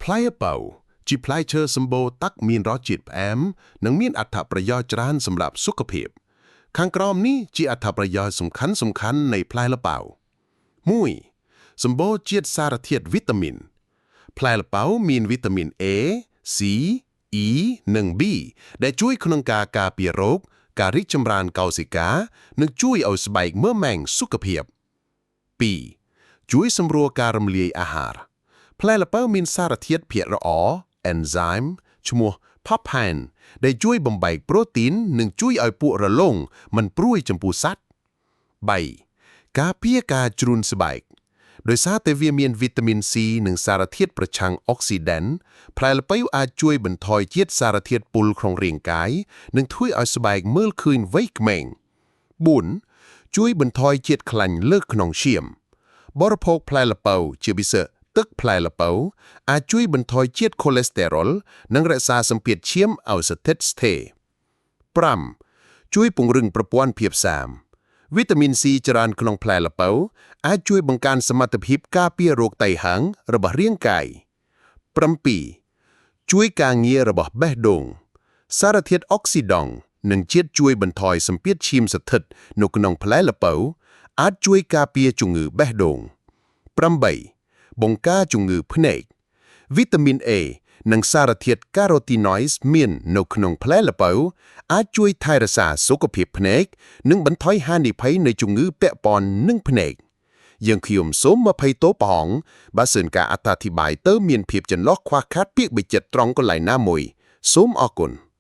ផ្លែប៉ៅជាផ្លែឈើសម្បូរទឹកមានរសជាតិផ្អែមនិងមានអត្ថប្រយោជន៍ច្រើនសម្រាប់សុខភាព ខាងក្រោមនេះជាអត្ថប្រយោជន៍សំខាន់សំខាន់នៃផ្លែល្ពៅ1សម្បូរជាតិសារធាតុវីតាមីន ផ្លែល្ពៅមានវីតាមីន A C E និង B ដែលជួយក្នុងការការពាររោគការរីកចម្រើនកោសិកានិងជួយឲ្យស្បែកមើលម៉ែងសុខភាព 2. ជួយសម្រួលការរំលាយអាហារ ផ្លែល្ពៅមានសារធាតុភាគល្អ enzyme ឈ្មោះ papain ដែលជួយបំបែកប្រូតេអ៊ីននិងជួយឲ្យពួករលោងមិនព្រួយចំពោះសត្វ3ការពារការជ្រុនស្បែកដោយសារតែវាមានវីតាមីន C និងសារធាតុប្រឆាំងអុកស៊ីដង់ផ្លែល្ពៅអាចជួយបន្ថយជាតិសារធាតុពុលក្នុងរាងកាយនិងធ្វើឲ្យស្បែកមើលឃើញវ័យក្មេង4ជួយបន្ថយជាតិខ្លាញ់លើសក្នុងឈាម បរិភោគផ្លែល្ពៅជាពិសេសទឹកផ្លែល្ពៅអាចជួយបន្ថយជាតិខូលេស្តេរ៉ុលនិងរក្សាសម្ពាធឈាមឲ្យស្ថិតស្ថេរ5ជួយពង្រឹងប្រព័ន្ធភាពស៊ាំវីតាមីន C ច្រើនក្នុងផ្លែល្ពៅអាចជួយបង្កើនសមត្ថភាពការពាររោគតៃហាងរបស់រាងកាយ7ជួយការងាររបស់បេះដូង សារធាតុអុកស៊ីដង់និងជាតិជួយបន្ថយសម្ពាធឈាមស្ថិតនៅក្នុងផ្លែល្ពៅអាចជួយការពារជំងឺបេះដូង8បង្ការជំងឺភ្នែកវីតាមីន A និងសារធាតុការ៉ូទីណយส์មាននៅក្នុងផ្លែល្ពៅអាចជួយថែរក្សាសុខភាពភ្នែកនិងបន្ថយហានិភ័យនៃជំងឺពាក់ព័ន្ធនឹងភ្នែកយើងខ្ញុំសូមអភ័យទោសផងបើសិនការអត្ថាធិប្បាយទៅមានភាពចន្លោះខ្វះខាតពាក្យបិចិត្តត្រង់កន្លែងណាមួយសូមអរគុណ។